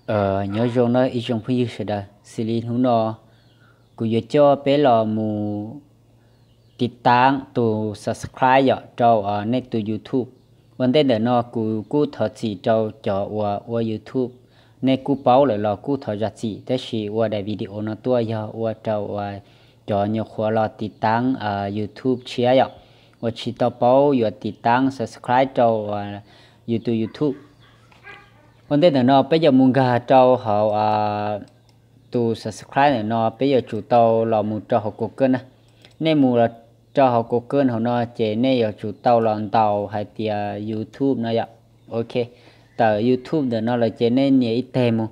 Nyob zoo nawb ib tsoom phooj ywg sawv daws, xws li hnub no kuv yuav coj peb los mus tiv taab tus subscribe yom rau nej tus YouTube. Ua ntej ntawm no kuv kuj thov txim rau cov uas ua YouTube, nej kuj paub lawm los kuj thov zam txim, tab sis ua daim video no tuaj yog ua rau uas cov nyuam qhuav los tiv taab YouTube tshiab yom, uas tsis tau paub yuav tiv taab subscribe rau yus tus YouTube. Ua ntej ntawm no peb yuav mus nkag rau hauv tus subscribe ntawm no, peb yuav tsum tau los mus rau hauv Google na. Nej mus los rau hauv Google hauv no ces nej yuav tsum tau los ntaus hais tias YouTube no yom. Ok, tawm YouTube ntawm no lawm ces nej nias ib teg mus,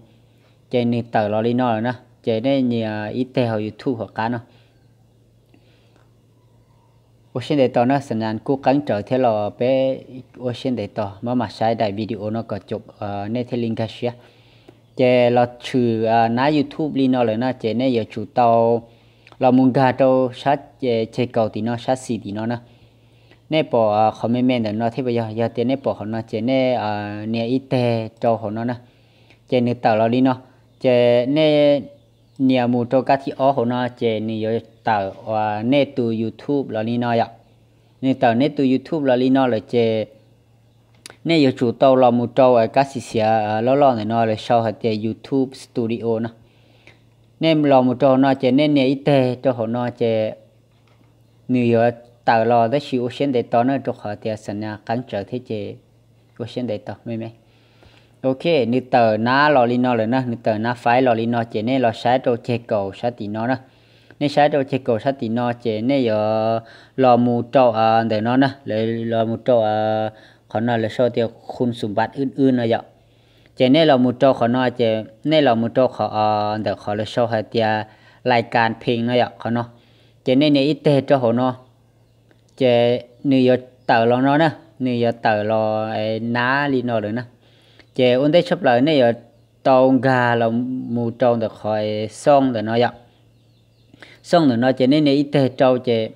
ces nws tawm los li no lawm na, ces nej nias ib teg hauv YouTube hauv qab no. Ua siab ntev tos na, xam nyas kuj qeeb rawv thiab los peb ua siab ntev tos, mam mam saib daim video no kom cov nej thiaj li nkag siab. Ces los tshwm nab YouTube li no lawm na, ces nej yuav tsum tau los mus nkag rau sab ceg kaus tim no, sab xis tim no na. Nej pom qhov me me ntawm no thiab puas yog? Yog tias nej pom qhov no ces nej nias ib teg rau hauv no na, ces nws tawm los li no. Ces nej nias mus rau kab thib ob hauv no ces nws yuav tawm uas nej tus YouTube los li no yom. Nws tawm nej tus YouTube los li no lawm ces nej yuav tsum tau los mus rau kab xis xiav loj loj ntawm no lawv sau hais tias YouTube Studio no. Nej los mus rau hauv no ces nej nias ib teg rau hauv no ces nws yuav tawm los, tab sis ua siab ntev tos na, rau qhov tias xam nyas qeeb rawv thiab ces ua siab ntev tos me me. Ok, nws tawm nab los li no lawm na, nws tawm nab faib los li no ces nej los saib rau ceg kaus sab tim no na. Nej saib rau ceg kaus sab tim no ces nej yuav los mus rau ntawm no na, los mus rau qhov no lawv sau tias khun xum npat wb wb no yom. Ces nej los mus rau qhov no ces nej los mus rau qhov ntawm qhov lawv sau hais tias lais kas pheej no yom, qhov no. Ces nej nias ib teg rau hauv no, ces nws yuav tawm los no na, nws yuav tawm los nab li no lawm na. Ces ua ntej tshaj plaws nej yuav tau nkag los mus rau ntawm qhov xooj ntawm no yom. Xooj ntawm no ces nej nias ib teg rau ces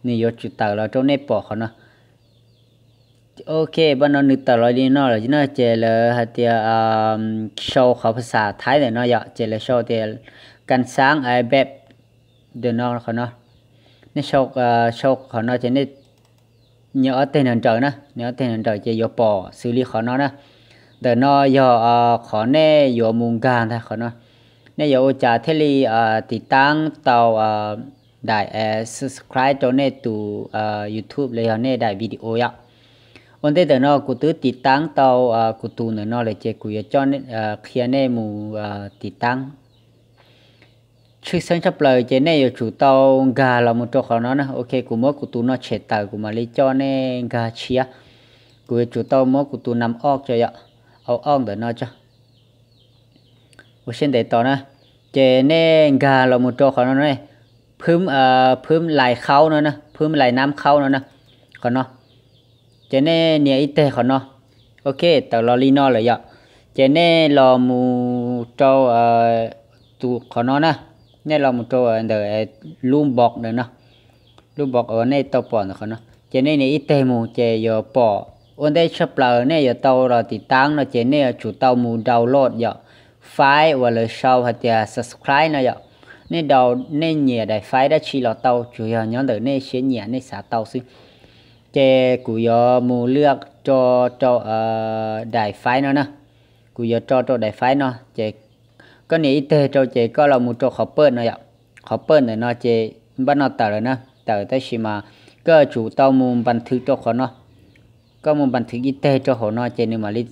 nws yuav tsum tawm los rau nej pom qhov no. Ok, pab no nws tawm los li no lawm na, ces lawv hais tias sau qhov phas xas Thaib ntawm no yom, ces lawv sau tias kas xaab a peb ntawm no qhov no. Nej sau qhov no ces nej nias ob teg nraws nraws na, nias ob teg nraws nraws ces yuav pom xws li qhov no na. Ntawm no yog qhov nej yuav mus nkag ntag qhov no. Nej yuav ua cas thiaj li tiv taab tau daim subscribe rau nej tus YouTube los yog nej daim video yom. Ua ntej ntawm no kuv twb tiv taab tau kuv tus ntawm no lawm ces kuv yuav coj qhia nej mus tiv taab. Tshwj xeeb tshaj plaws ces nej yuav tsum tau nkag los mus rau qhov no na. Ok, kuv muab kuv tus no tshem tawm kuv mam li coj nej nkag tshiab. Kuv yuav tsum tau muab kuv tus nam ob tso yom, au ob ntawm no tso. Ua siab ntev tos na. Ces nej nkag los mus rau qhov no ne, phwb lais khaub no na, phwb lais nab khaub no na, qhov no. Ces nej nias ib teg qhov no. Ok, tawm los li no lawm yom. Ces nej los mus rau tus qhov no na, nej los mus rau ntawm lub npoo ntawm no, lub npoo uas nej tau pom ntawm qhov no. Ces nej nias ib teg mus ces yuav pom. Ua ntej tshaj plaws nej yuav tau los tiv taab no ces nej yuav tsum tau mus download yom, faib uas lawv sau hais tias subscribe no yom. Nej download, nej nyiam daim faib dab tsi los tau, tsuas yog nyob ntawm nej siab nyiam nej xav tau xwb. Ces kuv yuav mus lwaj tso rau daim faib no na. Kuv yuav tso rau daim faib no ces koj nias ib teg rau ces koj los mus rau qhov pawj no yom. Qhov pawj ntawm no ces npaj no tawm lawm na, tawm tab sis mas koj yuav tsum tau mus npas thwv rau qhov no. Koj mus npas thwv ib teg rau hauv no ces nws mam li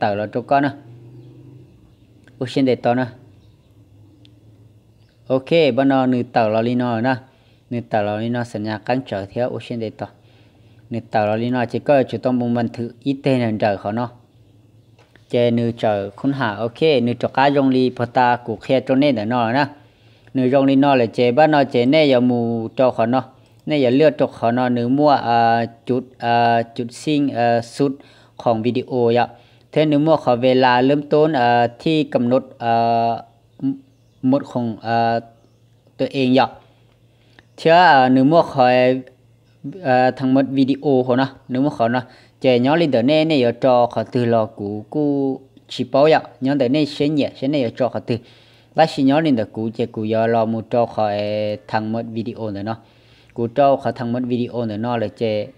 tawm los rau koj na. Ua siab ntev tos na. Ok, pab no nws tawm los li no na. Nws tawm los li no xam nyas qeeb tsawv thiab ua siab ntev tos. Nws tawm los li no ces koj yuav tsum tau mus npas thwv ib teg nraws nraws qhov no. Ces nws txawm khub ham, ok, nws rov qab zoo li puag ta kuv qhia rau nej ntawm no lawm na. Nws zoo li no lawm ces pab no ces nej yuav mus rau qhov no. Nej yuav lwaj rau qhov no nws muaj cub xij xub khoom video yom, thiab nws muaj qhov ve las lab toob thij kam nod mut khoom tua ees yom, thiab nws muaj qhov thas mot video hauv no, nws muaj qhov no. Ces nyob li ntawm nej, nej yuav rau qhov twg los kuv kuj tsis paub yom, nyob ntawm nej siab nyiam saib nej yuav rau qhov twg. Tab sis nyob li ntawm kuv ces kuv yuav los mus rau qhov tham mot video ntawm no. Kuv rau qhov tham mot video ntawm no lawm ces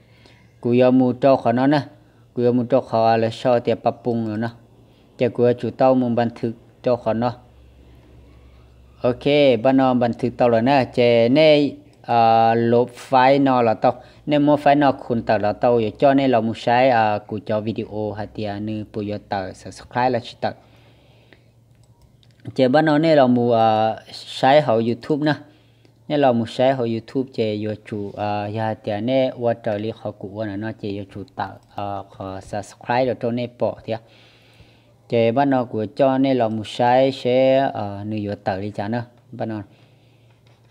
kuv yuav mus rau qhov no na, kuv yuav mus rau qhov lawv sau tias pa pung no no, ces kuv yuav tsum tau mus npas thwm rau qhov no. Ok, npaj no npas thwm tau lawm na, ces nej load file no los tau, nej muab file no khum tawm los tau, yuav coj nej los mus saib kuv cov video hais tias nws puas yuav tawm subscribe los tsis tawm. Ces npaj no nej los mus saib hauv YouTube na, nej los mus saib hauv YouTube ces yuav tsum, yog hais tias nej ua raws li qhov kuv ua ntawm no ces yuav tsum tawm qhov subscribe los rau nej pom thiab. Ces npaj no kuv coj nej los mus saib seb nws yuav tawm li cas na. Npaj no,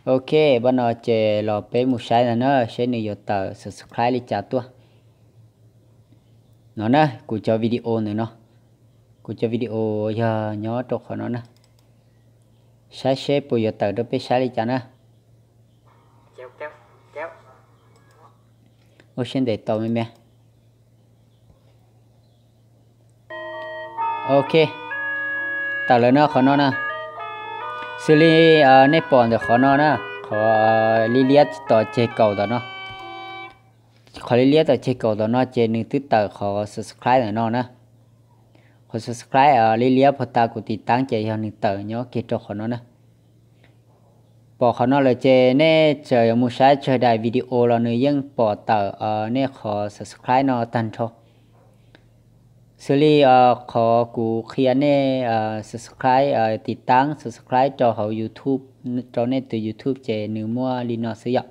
ok, npaj no ces los peb mus saib ntag na seb nws yuav tawm subscribe li cas tuaj. No na, kuv cov video ntawm no, kuv cov video yog nyob rau qhov no na. Saib seb puas yuav tawm rau peb saib li cas na. Ua siab ntev tau me me. Ok, tawm lawm no qhov no na. Xws li nej pom ntawm qhov no na, qhov liab liab tom ceg kaum tom no, qhov liab liab tom ceg kaum tom no ces nws twb tawm qhov subscribe ntawm no na. Qhov subscribe liab liab puag ta kuv tiv taab ces yog nws tawm nyob kiag rau qhov no na. Pom qhov no lawm ces nej txawm yuav mus saib tsawg daim video los nws yeej pom tawm nej qhov subscribe no tag nrho. Xws li qhov kuv qhia nej subscribe, tiv taab subscribe rau hauv YouTube, rau nej tus YouTube ces nws muaj li no xwb yom.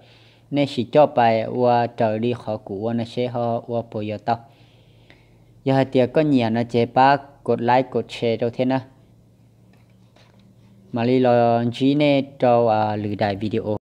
Nej sim coj pais ua raws li qhov kuv ua no seb ho ua puas yuav tau. Yog hais tias koj nyiam no ces pab kov like kov share rau thiab na. Mam li los ntsib nej rau lwm daim video.